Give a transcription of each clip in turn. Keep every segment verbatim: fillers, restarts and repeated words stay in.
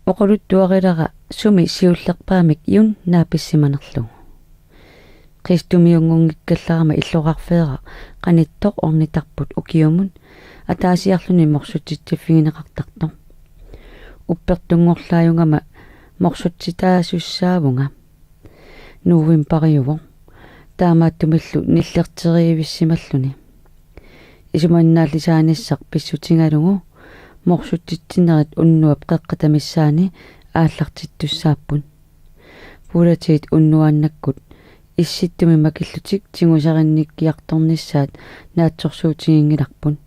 Oqaluttuarilara sumi siullerpaamik Yun naapissimanerlugu. Kristumiunngunngikkallarama illoqarfeeraq qanittoq ornitarput ukiumut ataasiarluni morsutsitsiffigineqartartoq. Uppertunngorlaajugama morsutsitaasussaavunga. Novembariuvoq. Taamaattumillu nillerteriivissimalluni. Isumannaallisaanissaq pissutigalugu morsutsitsinerit unnuap qeqqata missaani aallartittussaapput. Politiit unnuaannakkut Issittumi makillutik tigusarinnikkiartornissaat naatsorsuutiginngilarput.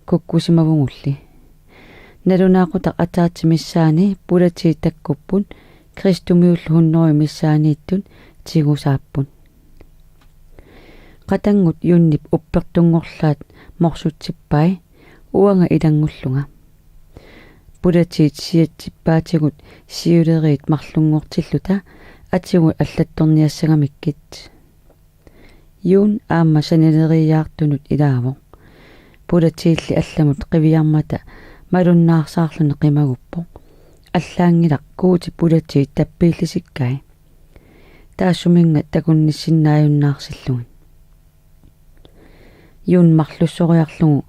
Kukkusimavugulli. Nalunaaqutaq ataatsip missaani politiit takkupput, kristumiullu hunnorujut missaaniittut tigusaapput. Qatanngut Yunip uppertunngorlaat morsutsippai, uanga ilanngullunga. Politiit siatsippaatigut siuleriit marlunngortilluta atigut allattorniassagamikkit. Yun aamma sanileriiaartunut ilaavoq. Politiilli allamut qiviarmata malunnaarsaarluni qimaguppoq. Allaanngilaq Guuti politiit tappiillisikkai. Taassuminnga takunnissinnaajunnaarsillugu. Yun marlussoriarlugu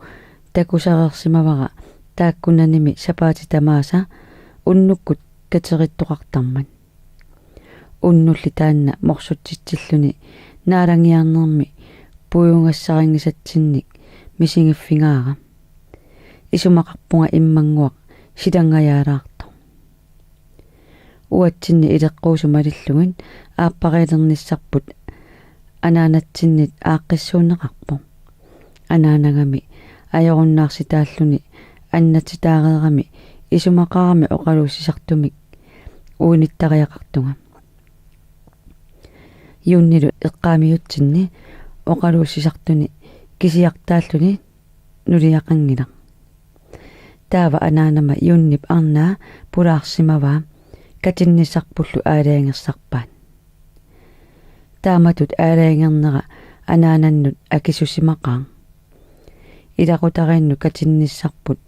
takusareersimavara taakkunanimi sapaatit tamaasa unnukkut katerittoqartarmat. Unnulli taanna morsutsitsilluni naalagiarnermi puiugassarinngisatsinnik misigiffigaara. Isumaqarpunga immannguaq silangajaalaartoq. Uatsinni ileqquusut malillugit aappariilernissarput anaanatsinnit aaqqissuunneqarpoq. Anaanagami ajorunnaarsitaalluni annatitaareerami isumaqarami oqaluussisartumik uinittariaqartunga. Yunilu eqqaamiutsinni oqaluussisartuni kisiartaalluni nuliaqanngilaq. Taava anaanama Yunip arnaa pulaarsimavaa katinnissarpullu aalajangersarpaat. Taamatut aalajangernera anaanannut akisusimaqaaq. Ilaqutariinnut katinnissarput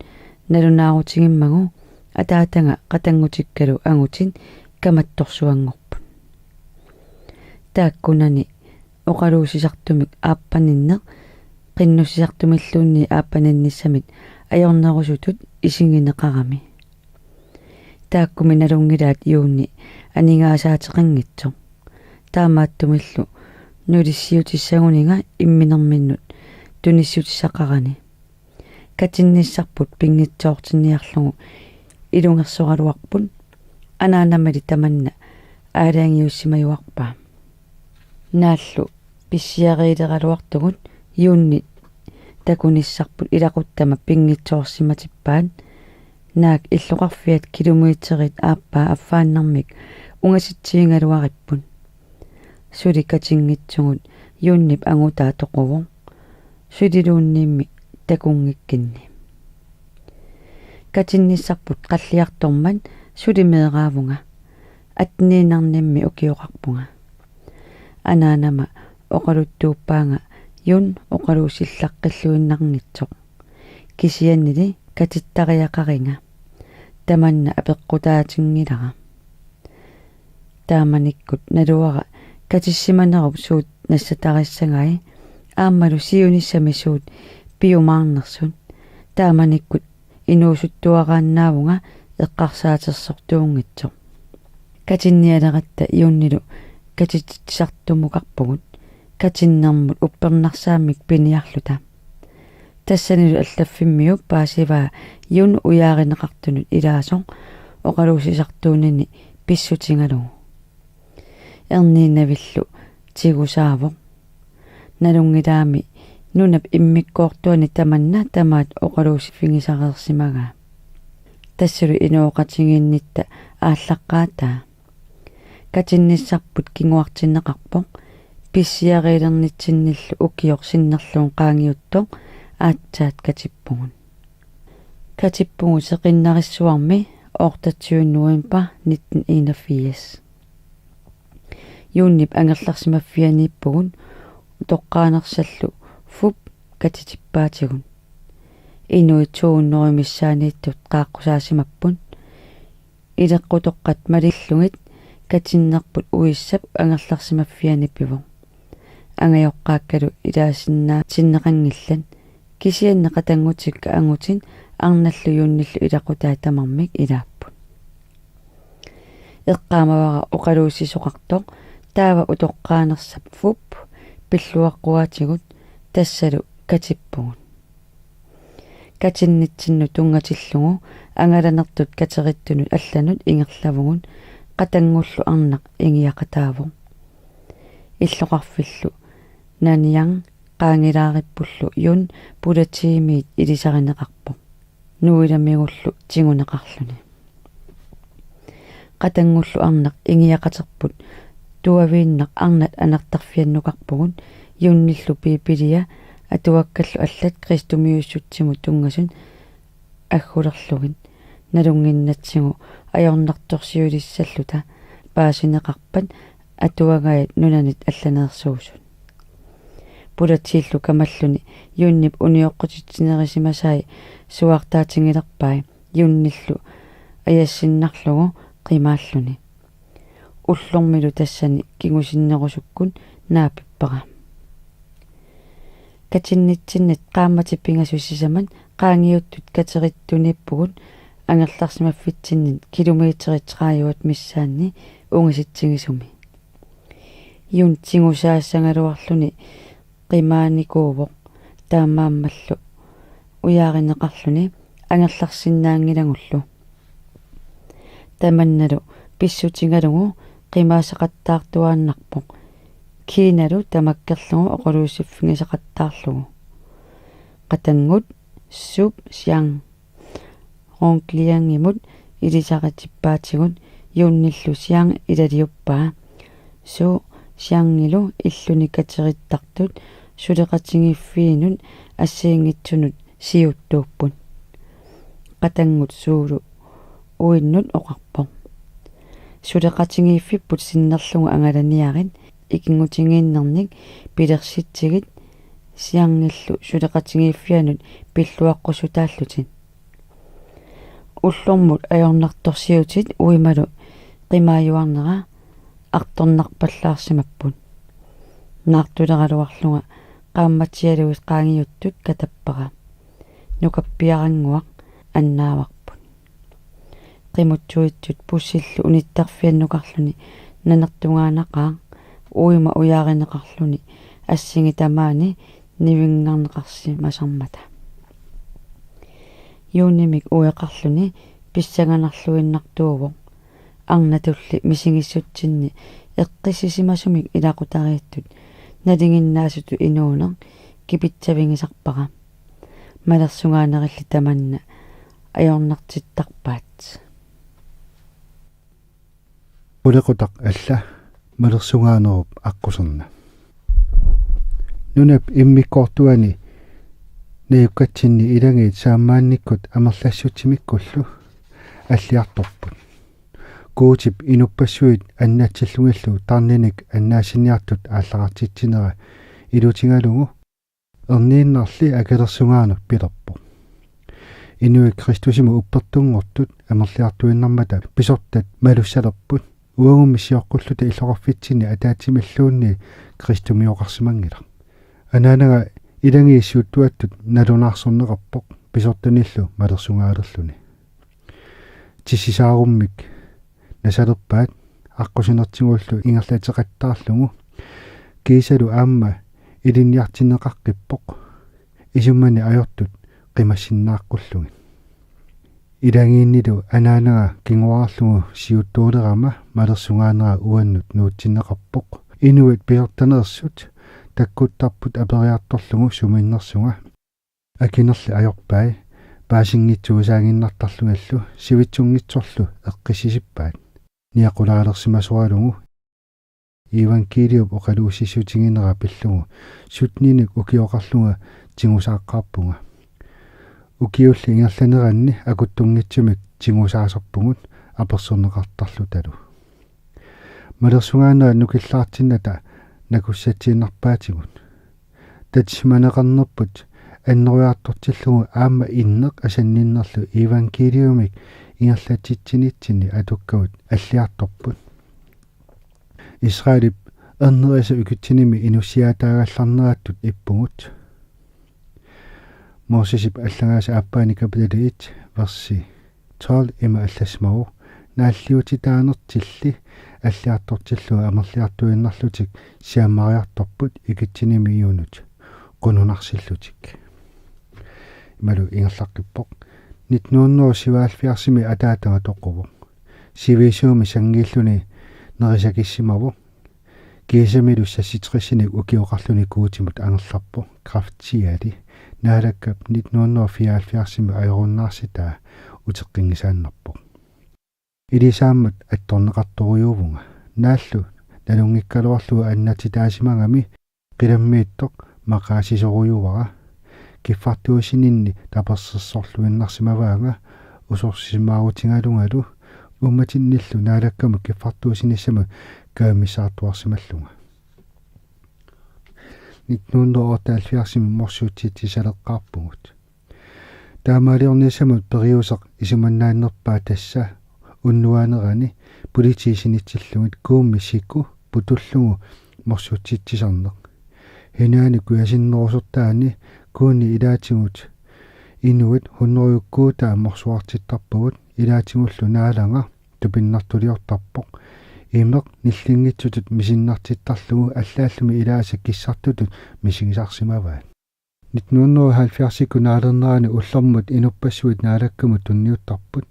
nalunaarutigimmagu ataataga qatanngutikkalu angutit kamattorsuanngorput. Taakkunani oqaluussisartumik aappaninneq qinnussisartumilluunniit aappaninnissamit ajornerusutut isigineqarami. Taakkumi nalunngilaat Yuni aningaasaateqanngitsoq. Taamaattumillu nulissiutissaguniga imminerminnut tunissutissaqarani. Katinnissarput pinngitsoortinniarlugu ilungersoraluarput, anaanamali tamanna aalajangiussimajuarpaa. Naallu pissiariileraluartugut Yuni takunissarput ilaquttama pinngitsoorsimatippaat, naak illoqarfiat kilometerit aappaa affaannarmik ungasitsigigaluaripput. Suli katinngitsugut Yunip angutaa toquvoq. Suliluunniimmi takunngikkinni. Katinnissarput qalliartormat suli meeraavunga. Atteniinnarnimmi ukioqarpunga. Anaanama oqaluttuuppaanga Yun oqaluussillaqqilluinnarnitsoq. Kisiannili katittariaqariga. Tamanna apeqqutaatinngilara. Taamanikkut naluara katissimanerup suut nassatarissagai aammalu siunissami suut piumaarnersut. Taamanikkut inuusuttuaraannaavunga eqqarsaatersortuunngitsoq. Katinnialeratta Yunilu katititsisartumukarpugut katinnermut uppernarsaammik piniarluta. Tassanilu allaffimmiup paasivaa Yun ujaarineqartunut ilaasoq oqaluussisartuunini pissutigalugu. Erniinnavillu tigusaavoq. Nalunngilaami nunap immikkoortuani tamanna tamaat oqaluussiffigisareersimagaa. Tassalu inooqatigiinnitta aallaqqaataa. Katinnissarput kinguartinneqarpoq, pissiariilernitsinnillu ukioq sinnerlugu qaangiuttoq aatsaat katippugut. Katippugut seqinnarissuarmi otteogtyvende november nitten enogfirs. Yunip angerlarsimaffianiippugut utoqqaanersallu Fup katitippaatigut. Inuit to hundrede missaaniittut qaaqqusaasimapput. Ileqqutoqqat malillugit katinnerput uissap angerlarsimaffiani pivoq. Angajoqqaakkalu ilaasinnaatsinneqanngillat, kisianni qatanngutikka angutit arnallu Yunillu ilaqutai tamarmik ilaapput. Eqqaamavara oqaluussisoqartoq taava utoqqaanersaavoq pilluaqquaatigut, tassalu katippugut. Katinnitsinnut tunngatillugu angalanertut katerittunut allanut ingerlavugut, qatanngullu arnaq ingiaqataavoq. Illoqarfillu Nanyang qaangilaarippullu Yun politiimiit ilisarineqarpoq, nuilamigullu tiguneqarluni. Qatanngullu arnaq ingiaqaterput tuaviinnaq arnat anartarfiannukarpugut, Yunillu Biibilia atuakkallu allat kristumiussutsimut tunngasut aggulerlugit. Nalunnginnatsigu ajornartorsiulissalluta paasineqarpat atuagajat nunanit allaneersuusut. Politiillu kamalluni Yunip unioqqutitsinerisimasai suaartaatigilerpai Yunillu ajassinnarlugu qimaalluni. Ullormilu tassani kingusinnerusukkut naapippara. Katinnitsinnit qaammatit pingasut sisamat qaangiuttut katerittuniippugut angerlarsimaffitsinnit kilometerit tredivet missaanni ungasitsigisumi. Yun tigusaassagaluarluni qimaanikuuvoq, taamaammallu ujaarineqarluni angerlarsinnaanngilagullu. Tamannalu pissutigalugu qimaassaqattaartuaannarpoq, Kinalu tamakkerlugu oqaluussiffigisaqattaarlugu. Qatanngut Sup Xiang Rongliangimut ilisaritippaatigut, Yunillu Xiang ilaliuppaa. Su Xiangilu illuni katerittartut suleqatigiiffiinut assigiinngitsunut siuttuupput. Qatanngut Sulu uinnut oqarpoq: Suleqatigiiffipput sinnerlugu angalaniarit, ikigutigiinnernik pilersitsigit, Xiangillu suleqatigiiffianut pilluaqqussutaallutit. Ullormut ajornartorsiutit uimalu qimaajuarnera artornarpallaarsimapput. Naartuleraluarlunga qaammatialuit qaangiuttut katappara. Nukappiarannguaq annaavarput. Qimuttuitsut bussillu unittarfiannukarluni nanertugaanaqaaq, uima ujaarineqarluni assigi tamaani nivinngarneqarsimasarmata. Yunimik ueqarluni pissanganarluinnartuuvoq. Arnatulli misigissutsinni eqqissisimasumik ilaqutariittut nalinginnaasutut inuuneq kipitsavigisarpara. Malersugaanerilli tamanna ajornartittarpaat. Qulequtaq alla, malersugaanerup aqquserna. Nunap immikkoortuani najukkatsinni ilagiit saammaannikkut amerlassutsimiikkullu alliartorput. Guutip inuppassuit annatsillugillu tarninik annaassiniartut aallartitsinera ilutigalugu erniinnarli akilersugaaneq pilerpoq. Inuit Kristusimut uppertunngortut amerliartuinnarmata pisortat malussalerput. Uagummi sioqqulluta illoqarfitsinni ataatsimilluunniit kristumioqarsimanngilaq. Anaanaga ilagiit siuttuattut nalunaarsorneqarpoq pisortanillu malersugaalerluni. Tissisaarummik nasalerpaat aqqusinertigullu ingerlateqattaarlugu. Kiisalu aamma ilinniartinneqaqqippoq, isumanni ajortut qimassinnaaqqullugit. Ilagiinnilu anaanaga kinguaarlugu siuttuulerama malersugaanera uannut nuutsinneqarpoq. Inuit pisortaneersut takkuttarput aperiartorlugu sumiinnersunga. Akinerli ajorpai paasinngitsuusaaginnartarlugillu sivitsunngitsorlu eqqissisippaat. Niaqulaalersimasoralugu iivangkiiliup oqaluussissutiginera pillugu syttenik ukioqarlunga tigusaaqqaarpunga. Ukiulli ingerlaneranni akuttunngitsumik tigusaasarpugut apersorneqartarlutalu. Malersugaanerat nukillaartinnata nakussatsiinnarpaatigut. Tatsisimaneqarnerput annerujartortillugu aamma inneq asanninnerlu iivangkiiliumik ingerlatsitsinitsinni atukkavut alliartorput. Israelip ernerisa Egyptenimi inussiaataagallarnerattut ippugut. Mosesip allagaasa aappaani kapitali et versi tolv ima allassimavoq: Naalliutitaanertilli alliartortillugu amerliartuinnarlutik siammariartorput Egyptenimiunut qununarsillutik. Imalu ingerlaqqippoq. Nitten hundrede syvoghalvfjerdsimi ataataga toquvoq. Sivisuumik sanngiilluni nerisakissimavoq. Kiisamilu seksogtresinik ukioqarluni Guutimut angerlarpoq, kræftiali. Naalakkap nitten hundrede fireoghalvfjerdsimi ajorunnaarsitaa uteqqinngisaannarpoq. Ilisaammat attorneqartorujuuvunga. Naallu nalunngikkaluarlugu annatitaasimagami qilammiittoq maqaasisorujuara. Kiffartuussininni tapersersorluinnarsimavaanga, usorsimaarutigalungalu uummatinnillu Naalakkamut kiffartuussinissamut kajumissaartuarsimallunga. Nitten hundrede otteoghalvfjerdsimi morsuutsitsisaleqqaarpugut. Taamaaliornissamut periuseq isumannaannerpaaq tassa unnuanerani politiit sinitsillugit kuummi siku putullugu morsuutsitsisarneq. Hinaani kujasinnerusortaani kuunni ilaatigut inuit hunnorujukkuutaat morsuartittarpagut, ilaatigullu Naalaga tupinnartuliortarpoq. Imeq nillinngitsutut misinnartittarlugu allaallumi ilaasa kissartutut misigisarsimavaat. Nitten hundrede halvfjerdsikkut naalernerani ullormut inuppassuit Naalakkamut tunniuttarput.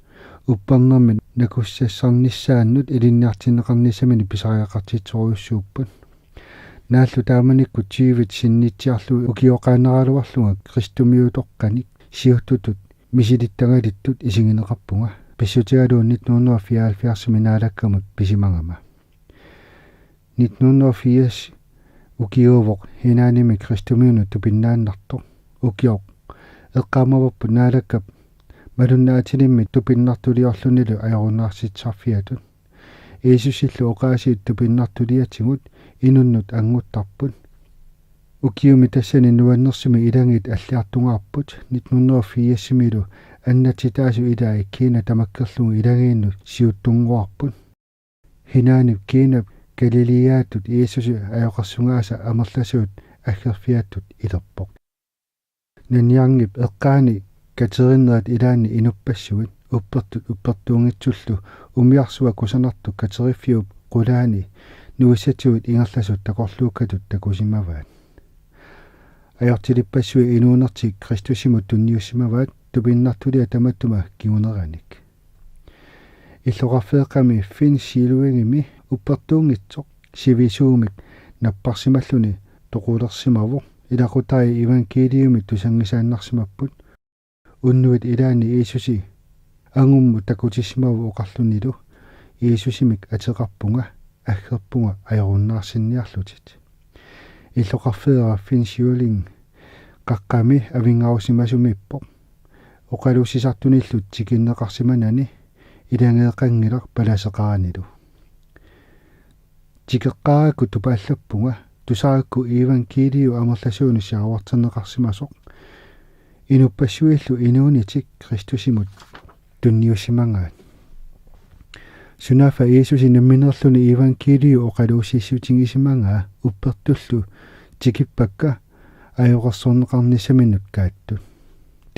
Uppernermi nakussassarnissaannut ilinniartinneqarnissaminik pisariaqartitsisorujussuupput. Naallu taamanikkut tyvit sinnitsiarlugit ukioqaannaraluarlunga kristumiutoqqanik siuttutut misilittagalittut isigineqarpunga, pissutigalugu nitten hundrede fireoghalvfjerdsimi Naalakkamut pisimagama. Nitten hundrede firs ukiuuvoq Henaanimi kristumiunut tupinnaannartoq. Ukioq eqqaamavarput Naalakkap malunnaatilimmik tupinnartuliorlunilu ajorunnaarsitsisarfiatut. Jiisusillu oqaasiit tupinnartuliatigut inunnut annguttarput. Ukiumi tassani nuannersumik ilagiit alliartungaarput. Nitten hundrede firsimilu annatitaasut ilaat Kina tamakkerlugu ilagiinnut siuttunnguarput. Henaanip Kinap Galilæatut Jiisusi ajoqersugaasa amerlasuut aggerfiatut ilerpoq. Nanyangip eqqaani katerinnerit ilaanni inuppassuit uppertut uppertuunngitsullu umiarsuaq kusanartoq kateriffiup qulaani nuissatigut ingerlasut takorluukkatut takusimavaat. Ajortilippassuit inuunertik Kristusimut tunniussimavaat tupinnartuliat tamatuma kinguneranik. Illoqarfeeqqami Fin Xiluangimi uppertuunngitsoq sivisuumik napparsimalluni toqulersimavoq. Ilaqutariit evangeliumik tusanngisaannarsimapput. Unnuit ilaanni Jiisusi angummut takutissimavoq oqarlunilu: Jiisusimik ateqarpunga, aggerpunga ajorunnaarsinniarlutit. Illoqarfeeraq Fin Xiluang qaqqami avinngarusimasumiippoq. Oqaluussisartunillu tikinneqarsimanani ilageeqanngilaq palaseqaranilu. Tikeqqaarakku tupaallappunga, tusarakku evangeliu amerlasuunut siaruarterneqarsimasoq. Inuppassuillu inuunitik Kristusimut tunniussimagaat. Sunaaffa Jiisusi nammineerluni evangeliu oqaluussissutigisimagaa uppertullu tikippakka ajoqersorneqarnissaminnut kaattut.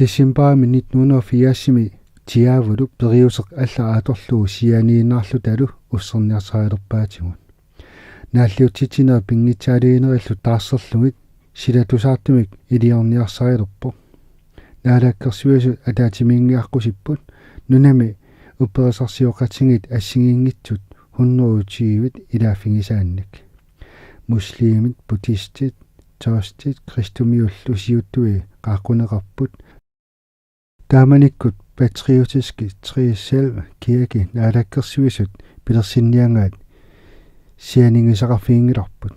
Decembarimi nitten hundrede firsimi Diaavulup periuseq allat atorlugu sianiinnarlutalu usserniarsarilerpaatigut. Naalliutsitsinerit pinngitsaaliinerillu taarserlugit silatusaartumik iliorniarsarilerpoq. Naalakkersuisut ataatsimiinngiaqqusipput nunami upperisarsioqatigiit assigiinngitsut hundrede tyvit ilaaffigisaannik. Muslimit, buddhistit, taoistit kristumiullu siuttui qaaqquneqarput. Taamanikkut patriotiske Tre Selv Kirke Naalakkersuisut pilersinniagaat sianigisaqarfiginngilarput.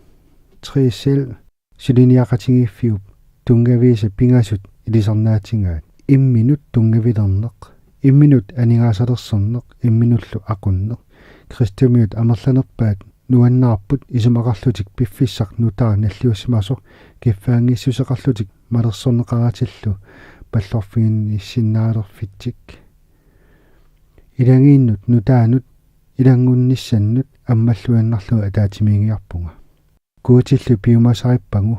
Tre Selv suliniaqatigiiffiup tunngaviisa pingasut ilisarnaatigaat: imminut tunngavilerneq, imminut aningaasalersorneq, imminullu aqunneq. Kristumiut amerlanerpaat nuannaarput isumaqarlutik piffissaq nutaaq nalliussimasoq kiffaanngissuseqarlutik malersorneqaratillu pallorfiginissinnaalerfitsik. Ilagiinnut nutaanut ilanngunnissannut ammalluinnarlugu ataatsimiigiarpunga. Guutillu piumasarippagu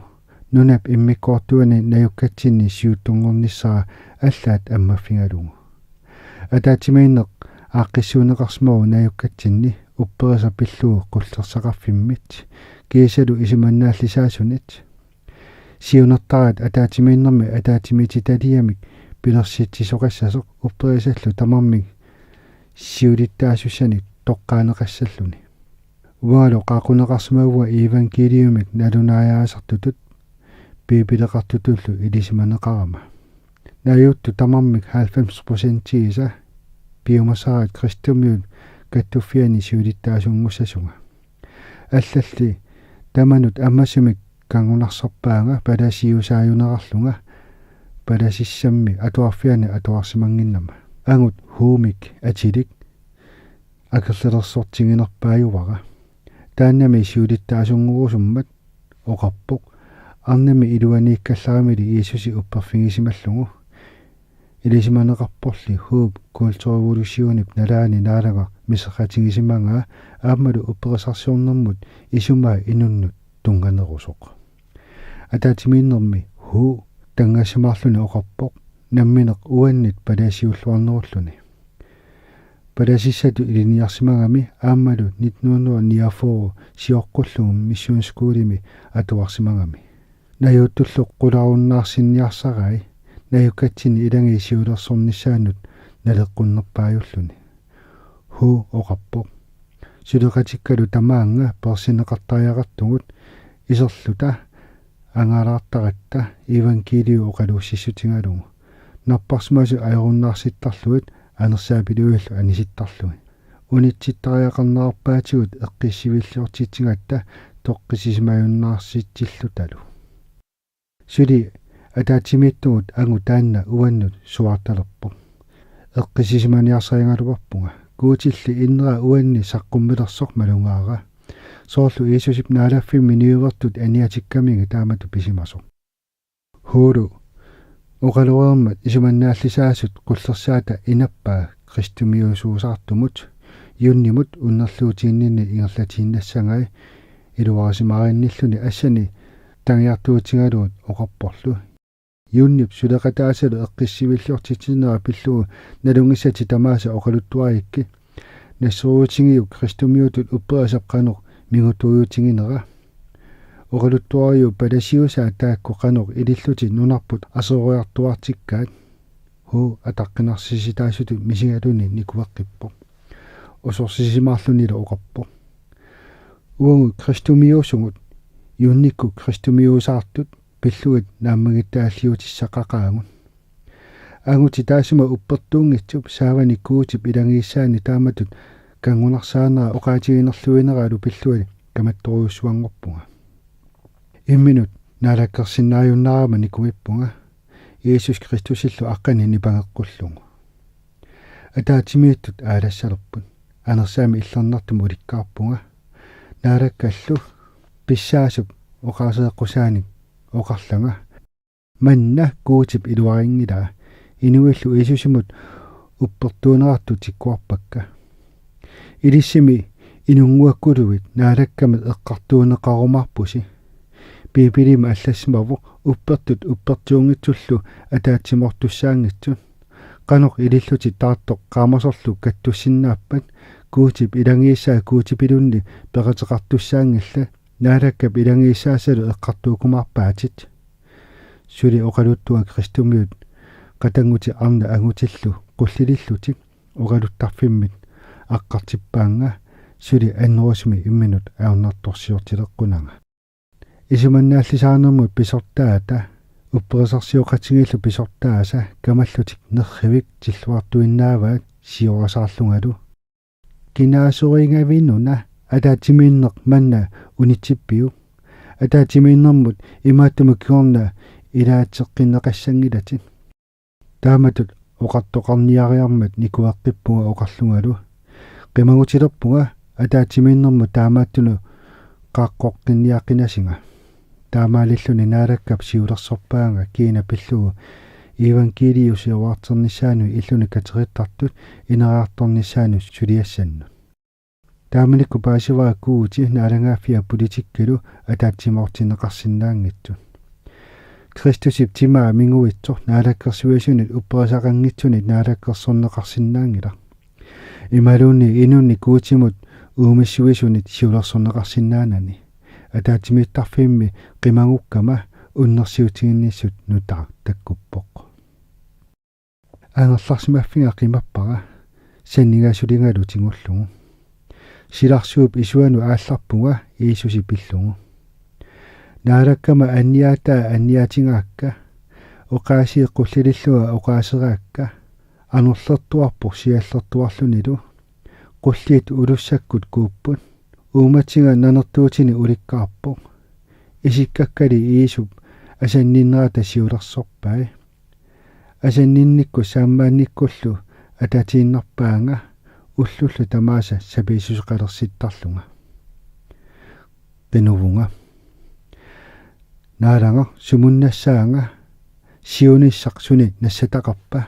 nunap immikkoortuani najukkatsinni siuttunngornissara allaat ammaffigalugu. Ataatsimiinneq aaqqissuunneqarsimavoq najukkatsinni upperisaq pillugu qullersaqarfimmit kiisalu isumannaallisaasunit. Siunertaraat ataatsimiinnermi ataatsimiititaliamik pilersitsisoqassasoq upperisallu tamarmik siulittaasussanik toqqaaneqassalluni. Uangalu qaaqquneqarsimavunga iivangkiiliumik nalunaajaasartutut Biibileqartutullu ilisimaneqarama. Naajuuttut tamarmik halvfems procentiisa piumasaraat kristumiut kattuffianni siulittaasunngussasunga. Allalli tamanut ammasumik kanngunarsorpaanga palasiusaajunerarlunga palasissammi atuarfiani atuarsimannginnama. Angut huumik atilik akerlilersortiginerpaajuvara. Taannami siulittaasunngorusummata oqarpoq: Arnami iluaniikkallaramili Jiisusi upperfigisimallugu. Ilisimaneqarporli huup kulturrevolutionip nalaani Naalagaq miserratigisimagaa aammalu upperisarsiornermut isumaa inunnut tunnganerusoq. Ataatsimiinnermi huu tanngassimaarluni oqarpoq nammineq uannit palasiulluarnerulluni. Palasissatut ilinniarsimagami aammalu nitten hundrede niogfyrre sioqqullugu missionsskolimi atuarsimagami. Naajuuttullu qularunnaarsinniarsarai najukkatsinni ilagii siulersornissaannut naleqqunnerpaajulluni. Huu oqarpoq: Suleqatikkalu tamaanga peersinneqartariaqartugut iserluta angalaartaratta iivangkiiliu oqaluussissutigalugu. Napparsimasut ajorunnaarsittarlugit anersaapilluillu anisittarlugit. Unitsittariaqarnerarpaatigut eqqissiviilliortitsigatta toqqissisimajunnaarsitsillutalu. Suli ataatsimiittugut angut taanna uannut suaartalerpoq. Eqqissisimaniarsarigaluarpunga. Guutilli innera uanni saqqummilersoq malugaara. Soorlu Jiisusip naalaffimmi niuertut aniatikkamigit taamatut pisimasoq. Huulu oqaloreermat isumannaallisaasut qullersaata inappaa kristumiusuusaartumut Yunnimut unnerluutiginninni ingerlatiinnassagai iluarisimaarinnilluni assani tangiartuutigalugu oqarporlu: Yunnip suleqataasalu eqqissiviilliortitsineraa pillugu nalunngissatit tamaasa oqaluttuarikkit. Nassuerutigiuk kristumiutut upperisap qanoq mingutuujuutiginera. Oqaluttuariuk palasiusaat taakku qanoq ilillutik nunarput aseroriartuaartikkaat. Huu ataqqinersitsitaasutut misigaluni nikueqqippoq. Usorsisimaarlunilu oqarpoq: Uagut kristumiuusugut, Yunnikkut kristumiuusaartut pillugit naammagittaalliutissaqaqaagut. Angutit taassuma uppertuunngitsup saavani Guutip ilagiissaani taamatut kanngunarsaanera oqaatiginerluineralu pillugit kamattorujussuanngorpunga. Imminut naalakkersinnaajunnaarama nikuippunga Jiisus Kristusillu aqqaneq nipangeqqullugu. Ataatsimiittut aalassalerput. Anersaamik illernartumik ulikkaarpunga. Naalakkallu pissaasup oqaaseeqqusaanik oqarlanga: Manna Guutip iluarinngilaa. Inuillu Jiisusimut uppertuunerartut tikkuarpakka. Ilissimi inunnguakkuluit Naalakkamit eqqartuunneqarumaarpusi. Biibilimi allassimavoq uppertut uppertuunngitsullu ataatsimoortussaanngitsut. Qanoq ilillutit taartoq qaamasorlu kattussinnaappat, Guutip ilagiissaa Guutipilunnik peqateqartussaanngillat, Naalakkap ilagiissaasalu eqqartuukkumaarpaatit. Suli oqaluttunga kristumiut qatanngutit arnat angutillu qullilillutik oqaluttarfimmit aqqartippaannga suli annerusumik imminut ajornartorsiortileqqunanga. Isumannaallisaanermut pisortaata upperisarsioqatigiillu pisortaasa kamallutik nerrivik tilluartuinnaavaat siorasaarlungalu: Kinaasorigavinuna ataatsimiinneq manna unitsippiuk? Ataatsimiinnermut imaattumik kingorna ilaateqqinneqassanngilatit. Taamatut oqartoqarniariarmat nikueqqippunga oqarlungalu: Qimagutilerpunga ataatsimiinnermut taamaattunut qaqqoqqinniaqqinasinga. Taamaalilluni Naalakkap siulersorpaanga kiinaq pillugu Iivangkiiliu siuaarternissaanut illuni katerittartut ineriartornissaanut suliassannut. Taamanikkut paasivara Guuti naalagaaffia politikkilu ataatsimoortinneqarsinnaanngitsut. Kristusip timaa minguitsoq naalakkersuisunit upperisaqanngitsunit naalakkersorneqarsinnaanngilaq. Imaluunniit inunnik Guutimut uumissuisunit siulersorneqarsinnaanani. Ataatsimiittarfimmi qimagukkama unnersiutiginnissut nutaaq takkuppoq. Angerlarsimaffiga qimappara, sanningasuligalu tigullugu. Silarsuup isuanut aallarpunga Jiisusi pillugu. Naalakkama anniaataa anniaatigaakka, oqaasii qullilillunga oqaaseraakka, anorlertuarpoq siallertuarlunilu, qulliit ulussakkut kuupput, uummatiga nanertuutini ulikkaarpoq. Isikkakkali Jiisup asanninnerata siulersorpai. Asanninnikkut saammaannikkullu atatiinnarpaanga ullullu tamaasa sapiissuseqalersittarlunga. Qinuvunga. Naalagaq, sumunnassaanga, siunissaq suni nassataqarpa?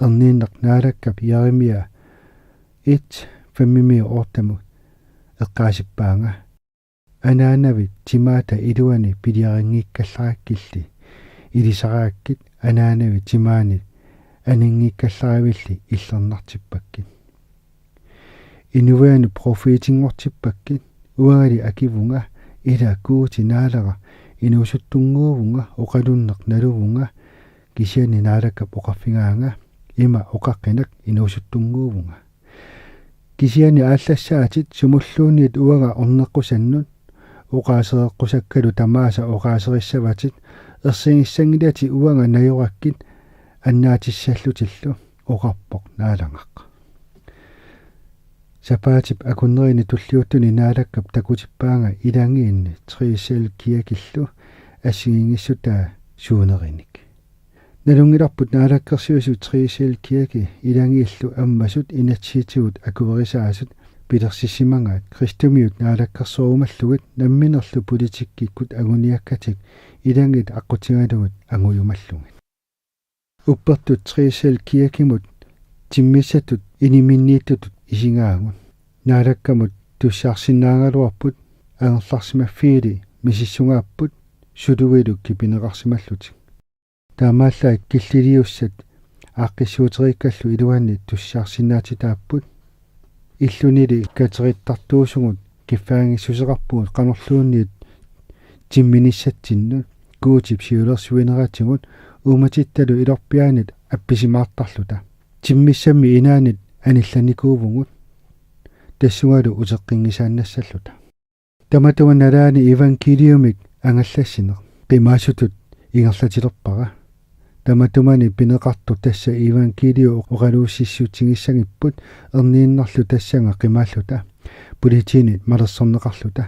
Erniinnaq Naalakkap Jeremia et, femimiit ottemut eqqaasippaanga: Anaanavit timaata iluani piliarinngikkallarakkilli, ilisaraakkit anaanavit timaanit aninngikkallarilli illernartippakkit. Inuianut pruffiitinngortippakkit, uangali akivunga: Ila Guuti Naalagaq, inuusuttunnguuvunga, oqalunneq naluvunga. Kisianni Naalakkap oqarfigaanga: Ima oqaqqinak, inuusuttunnguuvunga. Kisianni aallassaatit sumulluunniit uanga orneqqusannut, oqaasereqqusakkalu tamaasa oqaaserissavatit, ersigissanngilatit uanga najorakkit annaatissallutillu, oqarpoq Naalagaq. Sapaatip akunnerini tulliuttuni Naalakkap takutippaanga ilagiinni Tre Selv Kirkillu assigiinngissutaa suunerinik. Nalunngilarput naalakkersuisut Tre Selv Kirke ilagiillu ammasut inatsisitigut akuerisaasut pilersissimagaat kristumiut naalakkersorumallugit namminerlu politikkikkut anguniakkatik ilagiit aqqutigalugit angujumallugit. Uppertut Tre Selv Kirkemut timmissatut iniminniittutut isigaagut. Naalakkamut tussiarsinnaagaluarput angerlarsimaffiili misissugaapput suluilu kipineqarsimallutik. Taamaallaat killiliussat aaqqissuuteriikkallu iluanni tussiarsinnaatitaapput. Illunili katerittartuusugut kiffaanngissuseqarpugut qanorluunniit timminissatsinnut, Guutip siulersuineratigut uummatittalu ilorpiaanit appisimaartarluta. Timmissammi inaannit anillanikuuvugut, tassungalu uteqqinngisaannassalluta. Tamatuma nalaani iivangkiiliumik angallassineq qimaasutut ingerlatilerpara. Tamatumani pineqartoq tassa iivangkiiliu oqaluussissutigissagipput erniinnarlu tassannga qimaalluta politiinit malersorneqarluta.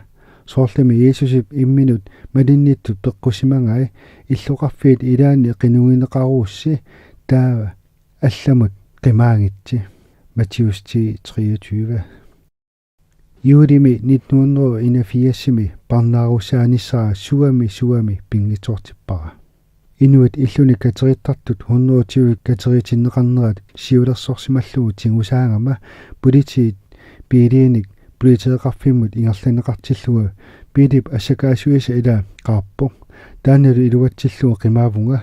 Soorlumi Jiisusip imminut malinnittut peqqusimagai illoqarfiit ilaanni qinugineqarussi taava allamut qimaagitsi. Matthæus ti treogtyve. Juulimi nitten hundrede og enogfirsimi parnaarussaanissara suami suami pinngitsoortippara. Inuit illuni katerittartut hundrede og tyve kateriitinneqarnerat siulersorsimallugu tigusaagama politiit biiliinik politeeqarfimmut ingerlanneqartillugu biilip assakaasuisa ilaa qaarpoq. Taannalu iluatsillugu qimaavunga.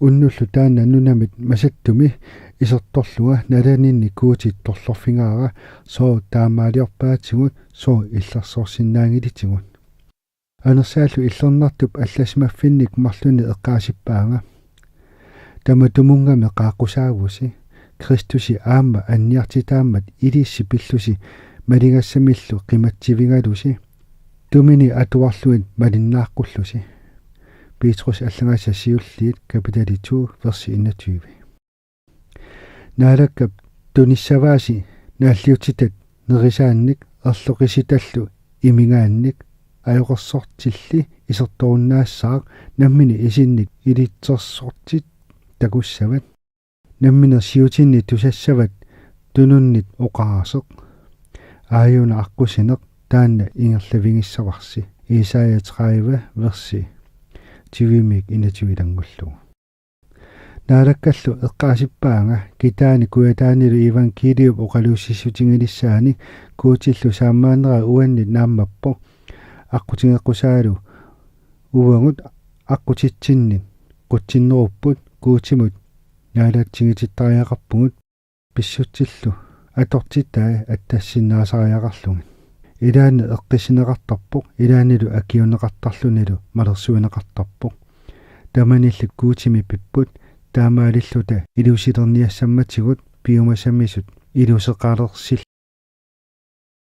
Unnullu taanna nunamit masattumi isertorlunga nalaninni Guuti torlorfigaara, sooq taamaaliorpaatigut, sooq illersorsinnaanngilitigut. Anersaallu illernartup allassimaffinnik marlunnik eqqaasippaanga: Tamatumunnga qaaqqusaavusi, Kristusi aamma anniartitaammat ilissi pillusi maligassamillu qimatsivigalusi, tumini atuarlugit malinnaaqqullusi. Petrus allagaasa siulliit kapitali to, versi enogtyve. Naalakkap tunissavaasi naalliutsitat nerisaannik erloqisitallu imigaannik ajoqersortilli isertorunnaassaaq, nammineq isinnik ilitsersortit takussavat. Nammineq siutinni tusassavat tununnit oqaaseq. Aajuna aqqusineq taanna ingerlavigissavarsi. Esaja tredive, versi tyvemiit enogtyve ilanngullugu. Naalakkallu eqqaasippaanga kitaani Kujataanilu iivangkiiliup oqaluussissutigilissaani Guutillu saammaanera uannit naammappoq. Aqqutigeqqusaalu uagut aqqutitsinnit qutsinnerupput Guutimut naalatsigitittariaqarpugut. Pissutsillu atortitai attassinnaasariaqarlugit. Ilaanni eqqissineqartarpoq, ilaannilu akiuunneqartarlunilu malersuineqartarpoq. Tamanillit Guutimit pipput, taamaalilluta ilusilerniassammatigut piumasamisut iluseqalersil